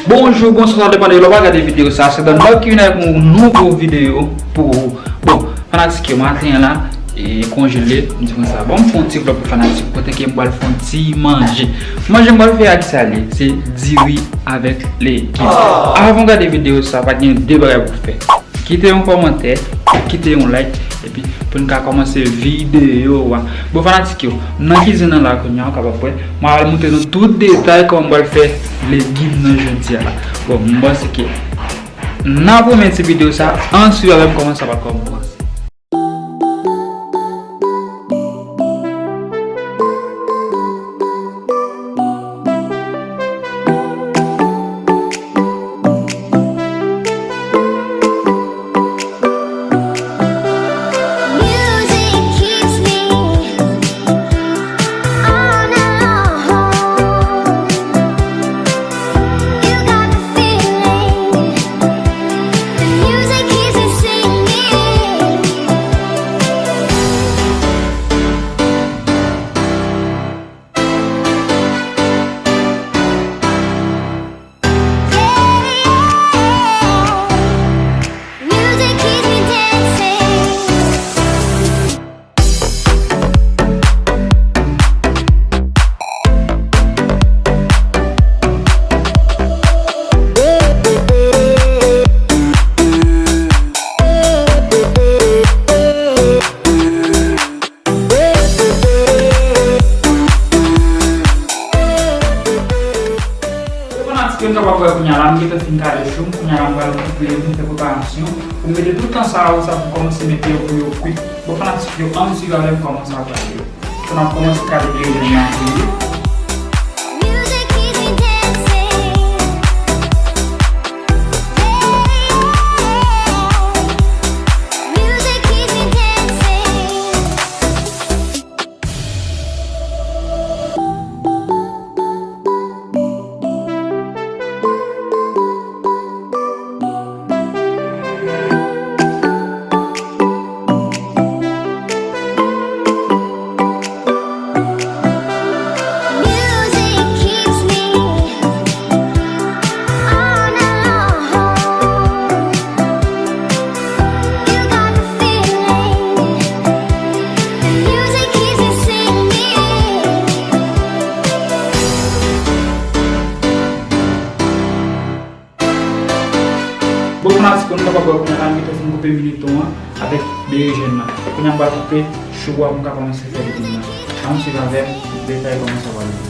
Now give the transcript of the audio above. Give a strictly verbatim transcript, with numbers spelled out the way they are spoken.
Bonjou, bonswa, sa depann de lè w ap gade videyo sa. Se Don Love ki vin avèk yon nouvo videyo pou ou. Bon, fanatik yo, maten an la, e konjele, m di konsa. Bon, m fè yon ti vlog pou fanatik, kote ke m pral fè yon ti manje. Manje m pral fè a ki sa l ye? Se diri avèk legim. Avan w gade videyo sa, pa gen de bagay pou w fè. Kite yon kòmantè, kite yon like, epi pou n ka kòmanse videyo a. Bon, fanatik yo, m nan kizin nan la kounye a, w kapab wè. M al montre nou tout detay kòman m pral fè legim nan jodi a la. Bon, m panse ke n ap renmen ti videyo sa, ann swiv avè m kòman sa pral kòmanse. Bon, fanatik yo, nou kapab wè kounye a la, m gentan fin kale chou m, kounye a la m pral koupe yo, m fè preparasyon pou m mete tout tan sa yo sa pou kòmanse mete yo pou yo kwit. Bon, fanatik yo, ann swiv avè m kòman sa pral ye. Pou n ap kòmanse kale berejèn nan tou. Bon, fanatik yo, nou kapab wè kounye a la, m gentan fin koupe militon an avèk berejèn nan. Kounye a m pral koupe chou a pou m ka kòmanse fè legim nan. Ann swiv avè m, detay kòman sa pral ye.